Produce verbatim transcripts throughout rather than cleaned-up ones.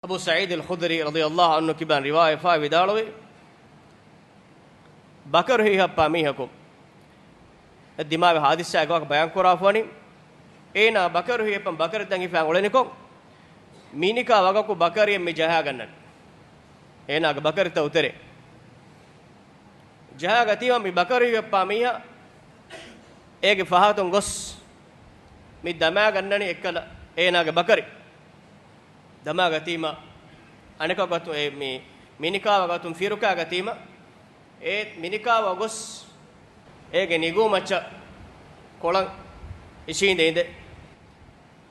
އަބޫ ސަޢީދުލް ޚުދްރީ ރަޟިޔަﷲ ޢަންހު ކިބާން ރިވާޔަތްވެފައި ވިދާޅުވި، ބަކަރު ހިފައްޕާ މީހަކު ދިމާވި ހާދިސާއެއް ވާހަކަ ބަޔާން ކުރާފަވަނީ، އޭނާ ބަކަރު ހިފައްޕަން ބަކަރިތައް ހިފާ އުޅެނިކޮށް، މިނިކާ ވަގަކު ބަކަރިއެއް މި ޖަހާގަންނަން. އޭނާގެ ބަކަރިތައް އުތެރޭ. ޖަހާގަތީމަ މި ބަކަރު ހިފައްޕާ މީހާ އޭގެ ފަހަތުން ގޮސް މި ދަމާގަންނަނީ އެއްކަލަ އޭނާގެ ބަކަރި. ދަމާގަތީމަ އަނެކަކު ގޮތުން އެ މި މިނިކާ ވަގަތުން ފިރުކާގަތީމަ އެ މިނިކާ ވަގު ގޮސް އޭގެ ނިގޫ މައްޗަށް ކޮޅަށް އިށީނދެ އިނދެ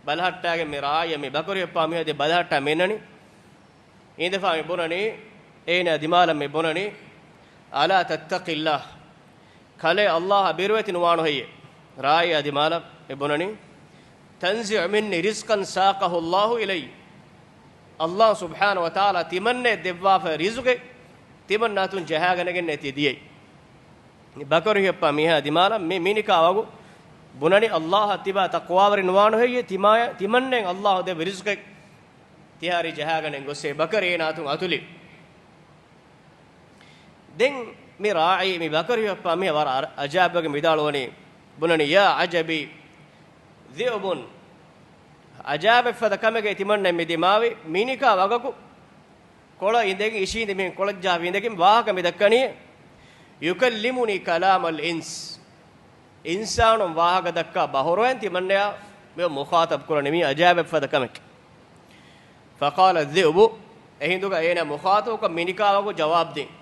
ބަލަހައްޓާގެން މި ރާއީ މި ބަކަރު ހިފައްޕާ މީހާ ދެ ބަލަހައްޓާ މިންނަނީ. އިނދެފާ މި ބުނަނީ، އޭނާ ދިމާލަށް މި ބުނަނީ، ألا تتق الله، ކަލޭ ﷲ އަށް ބިރުވެތި ނުވާނު ހެއްޔޭ؟ ރާއީ ދިމާލަށް މި ބުނަނީ، تنزع مني رزقا ساقه الله إلي، ﷲ ސުބްޙާނަހޫ ވަތަޢާލާ ތިމަންނައަށް ދެއްވާފަ ރިޒުގެ ތިމަންނަ އަތުން ޖަހާގަނެގެންނޭ ތި ދިޔައީ. މި ބަކަރު ހިފައްޕާ މީހާ ދިމާލަށް މި މިނިކާ ވަގު ބުނަނީ، ﷲ އަށް ތިބާ ތަޤްވާވެރި ނުވާނު ހެއްޔޭ؟ ތިމާޔަ-، ތިމަންނައަށް ﷲ ދެއްވި ރިޒުގެ ތިހާރީ ޖަހާގަނެ ގޮސް އެ ބަކަރި އޭނާ އަތުން އަތުލި. ދެން މި ރާއީ މި ބަކަރު ހިފައްޕާ މީހާ ވަރަށް އަރަ-، އަޖާބުވެގެން ވިދާޅުވަނީ، ބުނަނީ، يا عجبي ذئب، އަޖާބެއްފަދަ ކަމެކޭ ތިމަންނަ މި ދިމާވި މިނިކާ ވަގަކު ކޮޅަށް އިނދެގެން އިށީނދެ މިހެން ކޮޅަށް ޖަހާފަ އިނދެގެން ވާހަކަ މި ދައްކަނީ، يكلمني كلام الإنس، އިންސާނުން ވާހަކަ ދައްކާ ބަހުރުވައިން ތިމަންނަޔާ މި މުޚާޠަބް ކުރަނީ މީ އަޖާބެއްފަދަ ކަމެކޭ. فقال الذئب، އެހިނދުގަ އޭނާ މުޚާޠަބުކޮށް މިނިކާ ވަގު ޖަވާބު ދިން،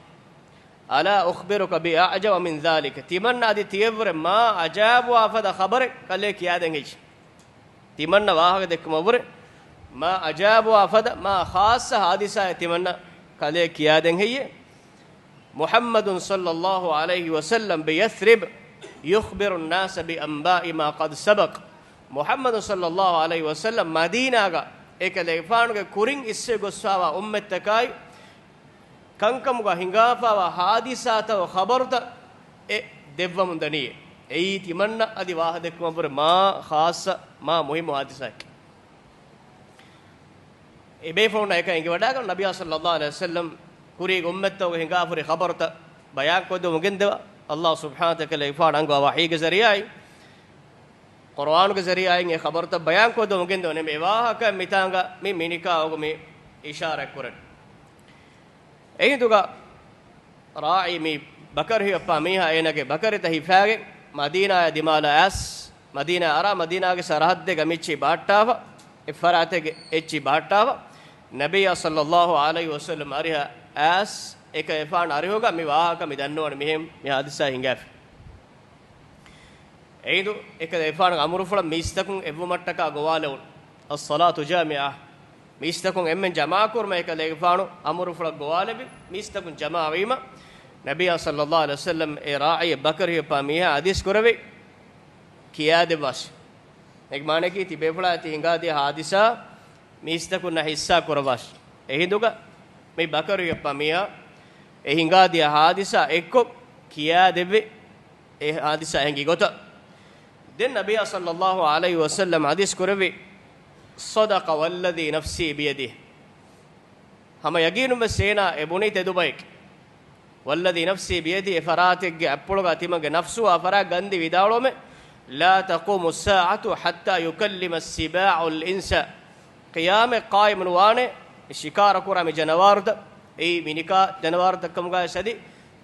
ألا أخبرك بأعجب من ذلك، ތިމަންނަ އަދި ތިއެއްވުރެ މާ އަޖާބުވާ ފަދަ ޚަބަރެއް ކަލޭ ކިޔާދޭން ހެއްޔޭ؟ ތިމަންނަ ވާހަކަ ދެއްކުމަށްވުރެ މާ އަޖާބުވާ ފަދަ މާ ޚާއްޞަ ހާދިސާއެއް ތިމަންނަ ކަލޭ ކިޔާދޭން ހެއްޔޭ؟ محمد صلى الله عليه وسلم بيثرب يخبر الناس بأنباء ما قد سبق، މުޙައްމަދު ޞައްލައްލާހު ޢަލައިހި ވަސައްލަމް މަދީނާގަ އެކަލޭގެފާނުގެ ކުރިން އިސްވެ ގޮސްފާވާ އުއްމަތްތަކާއި ކަންކަމުގަ ހިނގާފާވާ ހާދިސާތައް ޚަބަރުތައް އެ ދެއްވަމުން ދަނީ. އެއީ ތިމަންނަ އަދި ވާހަ ދެއްކުމަށްވުރެ މާ ޚާއްޞަ، މާ މުހިއްމު ހާދިސާއެކޭ. އެ ބޭފުޅުންނާ އެކަން އެނގިވަޑާގަން ނަބިއްޔާ ޞައްލައްލާހު ޢަލައިހި ވަސައްލަމް ކުރީގެ އުއްމަތްތަކުގެ ހިނގާފަ ހުރި ޚަބަރުތައް ބަޔާންކޮށްދެމުގެންދެވާ. ﷲ ސުބްޙާނަހު ވަތަޢާލާ އެފާނަށް އަންގަވާ ވަޙީގެ ޒަރީޢާއި، ޤުރުއާނުގެ ޒަރީޢާއިން އެ ޚަބަރުތައް ބަޔާންކޮށްދެމުގެންދެވުނީ. އެ ވާހަކަ މިތާނގަ މި މިނިކާ ވަގު މި އިޝާރާތް ކުރަން. އެހިނދުގަ ރާޢީ މި ބަކަރު ހިފައްޕާ މީހާ އޭނާގެ ބަކަރިތައް ހިފާގެން މަދީނާއާ ދިމާލަށް އައިސް، މަދީނާ އަރާ މަދީނާގެ ސަރަހައްދެއްގަ މިއެއްޗެހި ބަހައްޓާފަ، އެއްފަރާތެއްގެ އެއްޗެހި ބަހައްޓާފަ، ނަބިއްޔާ ޞައްލައްލާހު ޢަލައިހި ވަސައްލަމް އަރިހަށް އައިސް، އެކަލޭގެފާނު އަރިހުގަ މި ވާހަކަ މި ދަންނަވަނީ މިހެން މި ހާދިސާ ހިނގާފަ. އެހިނދު އެކަލޭގެފާނުގެ އަމުރުފުޅަށް މީސްތަކުން އެއްވުމަށްޓަކާ ގޮވާލެވުނު. الصلاة جامعة، މީސްތަކުން އެންމެން ޖަމާކުރުމަށް އެކަލޭގެފާނު އަމުރުފުޅަށް ގޮވާލެވި، މީސްތަކުން ޖަމާވީމަ، ނަބިއްޔާ ޞައްލައްލާހު ޢަލައިހި ވަސައްލަމް އެ ރާޢީ ބަކަރު ހިފައްޕާ މީހާ ޙަދީޘް ކުރެއްވި ކިޔާދެއްވާށި. އޭގެ މާނައަކީ ތިބޭފުޅާ ތި ހިނގާދިޔަ ހާދިސާ މީސްތަކުންނަށް ޙިއްޞާ ކުރައްވާށި. އެހިނދުގަ މި ބަކަރު ހިފައްޕާ މީހާ އެ ހިނގާދިޔަ ހާދިސާ އެއްކޮށް ކިޔާދެއްވި. އެ ހާދިސާ ހިނގި ގޮތަށް ދެން ނަބިއްޔާ ޞައްލައްލާހު ޢަލައިހި ވަސައްލަމް ޙަދީޘް ކުރެއްވި، صدق والذي نفسي بيده، ހަމަ ޔަގީނުންވެސް އޭނާ އެ ބުނީ ތެދު ބައެއް. والذي نفسي بيده، އެ ފަރާތެއްގެ އަތްޕުޅުގަ ތިމަންގެ ނަފްސު އާ ފަރާތް ގަންދި ވިދާޅުވަމެ، لا تقوم الساعة حتى يكلم السباع الإنس، ޤިޔާމަތް ޤާއިމް ނުވާނެ، މި ޝިކާރަ ކުރާ މި ޖަނަވާރުތައް، އެއީ މިނިކާ ޖަނަވާރުތައް ކަމުގައި ސަދި،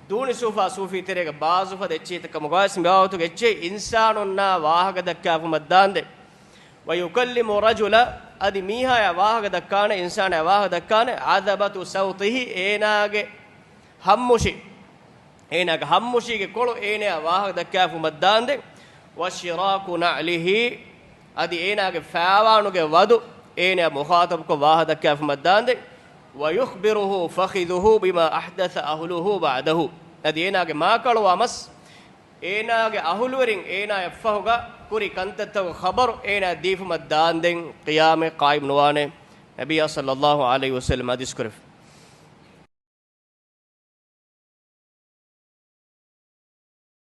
ދޫނި ސޫފާ ސޫފީ ތެރޭގެ ބާޒުފަދަ އެއްޗެހިތައް ކަމުގައި ސި މިވާގޮތުގެ އެއްޗެހި އިންސާނުންނާ ވާހަކަ ދައްކާފުމަށް ދާންދެން. ويكلم الرجل، އަދި މީހާޔާ ވާހަކަ ދައްކާނެ، އިންސާނާޔާ ވާހަކަ ދައްކާނެ، عذبة صوته، އޭނާގެ ހައްމުށި، އޭނާގެ ހައްމުށީގެ ކޮޅު އޭނާޔާ ވާހަކަ ދައްކާފުމަށް ދާންދެން. وشراك نعله، އަދި އޭނާގެ ފާވާނުގެ ވަދު އޭނާޔާ މުޚާޠަބުކޮށް ވާހަކަ ދައްކާފުމަށް ދާންދެން. ويخبره فخذه بما أحدث أهله بعده، އަދި އޭނާގެ މާކަޅުވާ މަސް، އޭނާގެ އަހުލުވެރިން އޭނާ އަށްފަހުގަ ކުރި ކަންތައްތަކުގެ ޚަބަރު އޭނާ ދީފުމަށް ދާންދެން ޤިޔާމަތް ޤާއިމް ނުވާނެ. ނަބިއްޔާ ޞައްލައްލާހު ޢަލައިހި ވަސައްލަމް ޙަދީޘް ކުރެއްވި.